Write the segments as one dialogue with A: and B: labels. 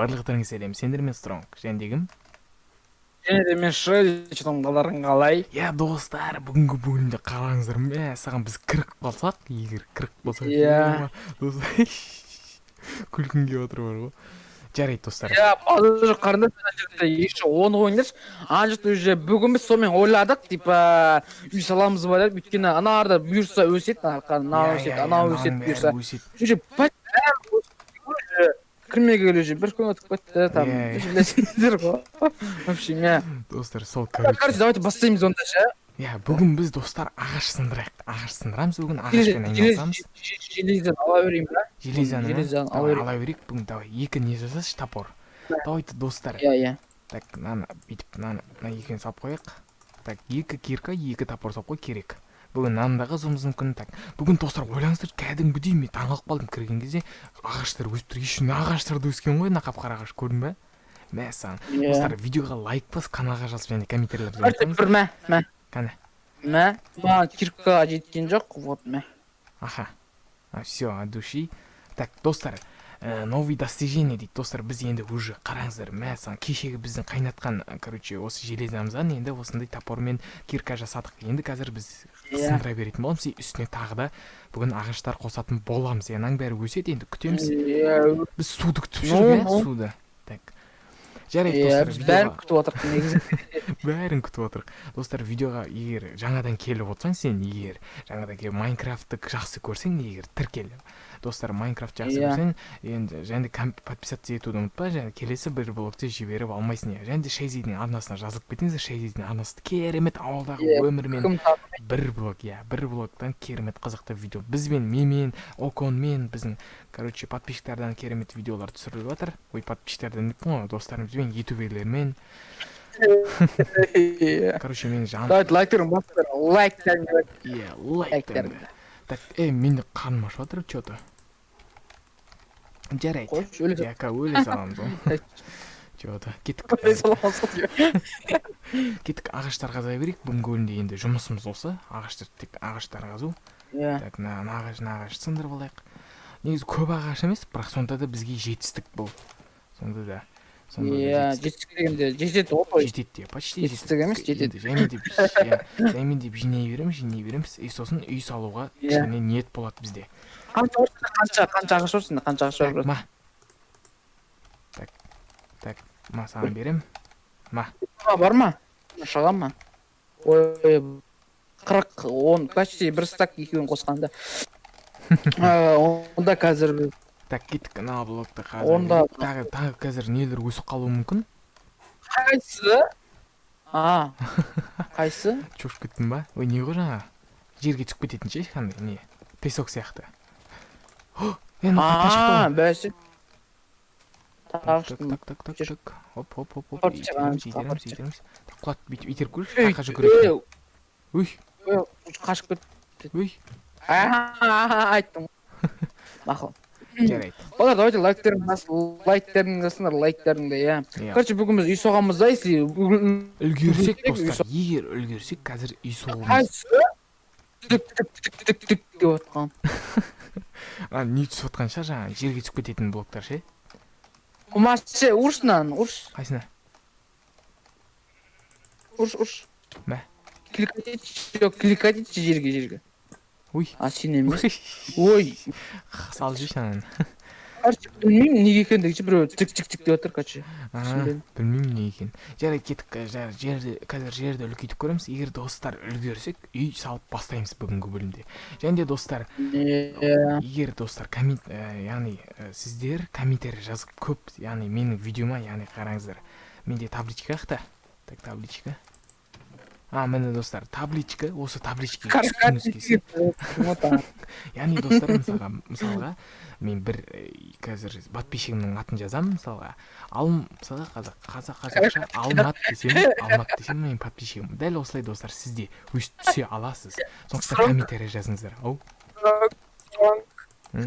A: Барлықтарыңа сәлем, сендермен Стронг және де кім?
B: Және де мен, Шелли. Қалдарың қалай?
A: Иә, достар, бүгінгі бөлімде қараңыздар, мә саған, біз кіріп қалсақ, егер кіріп қалсақ.
B: Иә.
A: Достар, күлкім келіп отыр бар ғой. Жарайды, достар.
B: Иә, базар жоқ, қарындас, ана жерде еще оны қойыңдаршы. Ана жақта уже бүгін біз сонымен ойладық, типа үй саламыз ба деп, өйткені ана арада бұйырса өседі, ана мынау өседі, анау өседі, бұйырса.
A: Өседі.
B: Уже бәрі уже кірмей келе, уже бір күн өтіп кетті там.
A: Иә, иә.
B: Білесіңдер ғой вообще, мә.
A: Достар, сол
B: короче,
A: короче,
B: давайте бастаймыз онда ше.
A: Иә, бүгін біз, достар, ағаш сындырайық, ағаш сындырамыз бүгін, ағашпен айналысамыз.
B: Железоны ала берейін ба?
A: Железоны ма?
B: Железоны ала
A: Давай,
B: берейік.
A: Ала берейік бүгін. Давай, екі не жасашы, топор. Давайте, достар.
B: Иә.
A: Так, мынаны бүйтіп, мынаны мына екеуін салып қояйық. Так, екі кирка, екі топор салып қой, керек. Бүгін наны да қазуымыз мүмкін. Так, бүгін, достар, ойлаңыздар, кәдімгідей мен таңқалып қалдым кірген кезде, ағаштар өсіп тұр. Еще мына ағаштар да өскен ғой, мына қап қара ағаш, көрдің ба? Мә саған.
B: Иә.
A: Достар, видеоға лайк бас, каналға жазып және комментарийлер
B: Короче,
A: жазыңыз.
B: бір мә, мә.
A: Қане?
B: Мә, маған кирка жеткен жоқ, вот, мә.
A: Аха, а, все, от души. Так, достар, новый достижение дейді. Достар, біз енді уже, қараңыздар, мә саған, кешегі біздің қайнатқан, короче, осы железамыздан енді осындай топор мен кирка жасадық. Енді қазір біз сындыра беретін боламыз и үстіне тағы да бүгін ағаштар қосатын боламыз. Иә, мынаның бәрі өседі, енді күтеміз.
B: Иә.
A: Біз суды күтіп
B: Ну,
A: жүрміз, иә.
B: ну.
A: Суды. Так, жарайды,
B: Иә,
A: достар,
B: біз бәрін
A: видеоға
B: күтіп отырмық негізі.
A: Бәрін күтіп отырық. Достар, видеоға егер жаңадан келіп отырсаң, сен егер жаңадан келіп Майнкрафтты жақсы көрсең, егер тіркел. Достар, Майнкрафт жақсы
B: Иә.
A: көрсең енді және де подписаться етуді ұмытпа және келесі бір блогты жіберіп алмайсың. Иә, және де Шейзидің арнасына жазылып кетіңіздер. Шейзидің арнасы керемет, ауылдағы
B: Иә,
A: өмірмен
B: кім танымайды?
A: Бір блог, иә, бір блогтан керемет қызықты видео бізбен, менімен, Оконмен, біздің, короче, подписчиктардан керемет видеолар түсіріліп жатыр. Ой, подписчиктерден деппін ғой, достарымызбен, ютуберлермен.
B: Иә.
A: Короче, менің жан
B: Давайте лайктерін басыңдар, лайктарыңды.
A: Иә,
B: Лайктарыңды.
A: лайктарыңды. Так, менде қарным ашып жатыр че то. Жарайды.
B: Қойшы, өле.
A: Иә, өле саламыз ғой че то. Кеттік.
B: Өле саламыз ғой.
A: Кеттік, ағаштар қаза берейік. Бүгінгі бөлімде енді жұмысымыз осы ағаштар, тек ағаштар қазу.
B: Иә.
A: Так, мына ағаш сындырып алайық. Негізі көп ағаш емес, бірақ сонда да бізге жетістік бұл, сонда да, сонда да
B: Иә,
A: жетістік.
B: жетістік дегенде жетеді ғой.
A: Жетеді де, почти.
B: Жетістік емес, жетеді.
A: Енді жаймендеп, иә, жаймендеп жинай береміз, жинай береміз и сосын үй салуға кішкене ниет болады бізде.
B: Қанша бар сенде, қанша ағаш бар сенде, қанша ағаш бар?
A: Так,
B: Брат?
A: ма, так, так, ма, саған берем, ма.
B: Бар ма? Шыға ма? Ой, 40, 10, почти бір стак екеуін қосқанда. Онда қазір біз
A: Так, кеттік, мына блокты қаза берейік. Тағы қазір нелер өсіп қалуы мүмкін.
B: Қайсы? А, қайсы?
A: Шошып кеттің ба? Ой, не ғой, жаңа жерге түсіп кететін ше, қандай не, песок сияқты. О, е, мынау қайтадан шықты
B: А,
A: ғой.
B: бәсе. Тағы
A: Так,
B: шықты.
A: так, так, так, так, хоп, хоп, хоп, хоп.
B: Апарып тастайық,
A: Итереміз,
B: ана,
A: итереміз,
B: апарып.
A: итереміз. Құлат, бүйтіп итеріп көрші.
B: Ей,
A: Қаяққа жүгіреді?
B: ей,
A: Ой.
B: Ой, қашып кетті.
A: Ой.
B: А, айттым. Мақұл.
A: Жарайды.
B: Балалар, давайте лайктеріңді бас, лайктеріңді басыңдар, лайктеріңді, иә.
A: Иә.
B: Короче, бүгін біз үй соғамыз да, если
A: Үлгерсек,
B: үй
A: достар, егер үлгерсек, қазір үй соғуымыз.
B: Қайсы? Тік тік тік тік тік деп отқан.
A: А, не түсіп жатқан шығар, жаңағы жерге түсіп кететін блоктар ше.
B: Ше, ұрш мынаны, ұрш.
A: Қайсына?
B: Ұрш, ұрш.
A: Мә.
B: Кликать етші, жоқ, кликать етші жерге, жерге.
A: Ой.
B: А, сен емес. Ой.
A: Салып жіберші ананы.
B: Короче, білмеймін неге екендігін ше, біреу тік тік тік деп жатыр, короче.
A: А,
B: Түсінбедім.
A: білмеймін не екенін. Жарайды, кеттік, жерді, қазір жерді үлкейтіп көреміз. Егер, достар, үлгерсек, үй салып бастаймыз бүгінгі бөлімде. Және де, достар,
B: Иә.
A: егер, достар, коммент, яғни сіздер комментарий жазып көп, яғни менің видеома, яғни қараңыздар, менде табличка қаяқта? Так, табличка, а, міне, достар, табличка. Осы табличкаға түскіңіз келсе, яғни, достар, мысалға мен бір қазір подписчигімнің атын жазамын. Мысалға, ал, мысалға, қазақ, қазақ, қазақша Алмат десем, Алмат десем, менің подписчигім. Дәл осылай, достар, сіз де өйстіп түсе аласыз. Сондықтан комментарий жазыңыздар. Ау. Не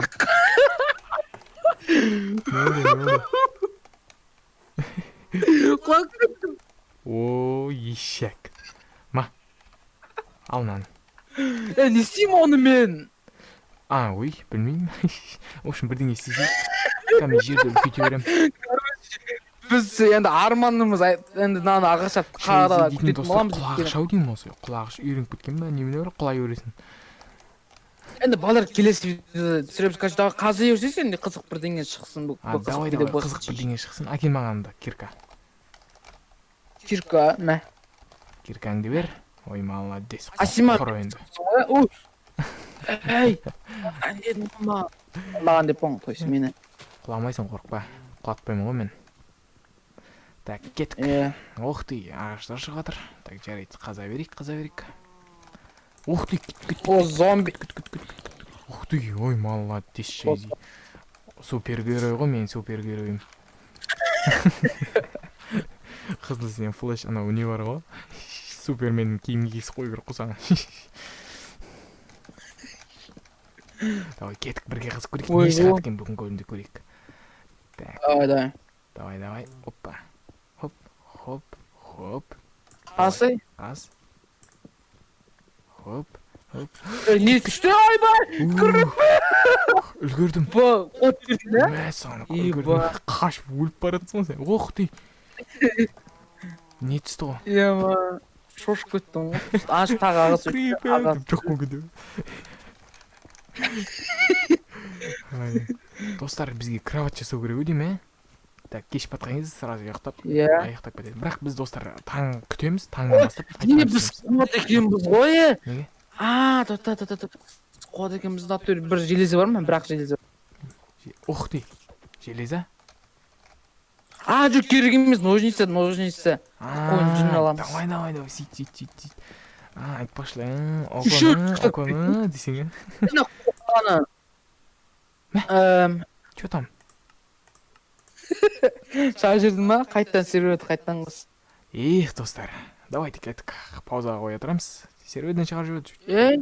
A: болды, не болды?
B: Құлап кеттім.
A: О, ешек, ма, ал мынаны.
B: Е, не істеймін оны мен?
A: А, ой, білмеймін. В общем, бірдеңе істесең. Мен жерді үлкейте беремін.
B: Біз енді арманымыз енді мынаны ағаш
A: Шейзи
B: қара
A: дейтін,
B: күтетін
A: достар,
B: боламыз.
A: Құлағыш ау деймін осы. Құлағыш үйреніп кеткен ба, немене бар, құлай бересің.
B: Енді, балалар, келесі видеода түсіреміз. Короче, давай қази берсейші, енді қызық бірдеңе шықсын бұл.
A: А,
B: Бұл қызық
A: давай,
B: видео
A: давай,
B: болсын.
A: Қызық бірдеңе шықсын. Әкел маған да кирка.
B: Кирка, мә.
A: Киркаңды бер. Ой, молодец.
B: А, Сима-
A: Құр енді.
B: Ой, ей, дедім маған, маған деп қойың, то есть мені.
A: Құламайсың, қорықпа. Құлатпаймын ғой мен. Так, кеттік.
B: Иә.
A: Ох ты, ағаштар шығып жатыр. Так, жарайды, қаза берейік, қаза берейік. Ух ты, кет, кет.
B: О, зомби.
A: Ух ты, ой, молодец, Шейзи. Супергерой ғой менің супергеройым. Қызыл, сен Флэш, анау не бар ғой. Суперменнің киімін кигізіп қою керек қой саған. Давай, кеттік, бірге қазып көрейік.
B: Ой,
A: Не шығады
B: о.
A: екен бүгінгі бөлімде, көрейік. Так,
B: Давай, давай.
A: Давай, давай. Опа. Хоп, хоп, хоп.
B: Асы.
A: Қаз. Хоп, хоп.
B: Не түсті, ойбай?
A: Үлгердім.
B: Б, от берді да.
A: Мә саған,
B: Еба.
A: үлгердім. Қашып өліп бара жатсың ғой сен. Ох ты. Не түсті ғой?
B: Ема, шошып кеттім ғой. Аш, тағы ағаш.
A: Крипер
B: Ағаш.
A: деп жоқ болып кетеді. Ай. Достар, бізге кровать жасау керек ау деймін, ә? Так, кеш батқан кезде сразу ұйықтап, аяқтап кетеді. Бірақ біз, достар, таң күтеміз, таңнан бастап
B: Не,
A: қайтадан
B: біз
A: түсеміз.
B: қуат екенбіз ғой, е.
A: Неге?
B: А, тоқта, тоқта, тоқта, қуат екенбіз натуре. Бір железо бар ма? Бірақ железо.
A: Ух ты. Железо?
B: А, жоқ, керек емес, ножницы, ножницы.
A: А,
B: Жүнін аламыз.
A: давай, давай, давай, сөйт, сөйт, сөйт, сөйт. А, айтпақшы,
B: Еще
A: оконы, оконы десең, ә?
B: Аны.
A: Мә. Че там?
B: Шығарып жібердің ба? Қайтадан серверді қайтадан қос.
A: Эх, достар, давайте, кеттік. Паузаға қоя тұрамыз. Серверден шығарып жіберді.
B: Ей.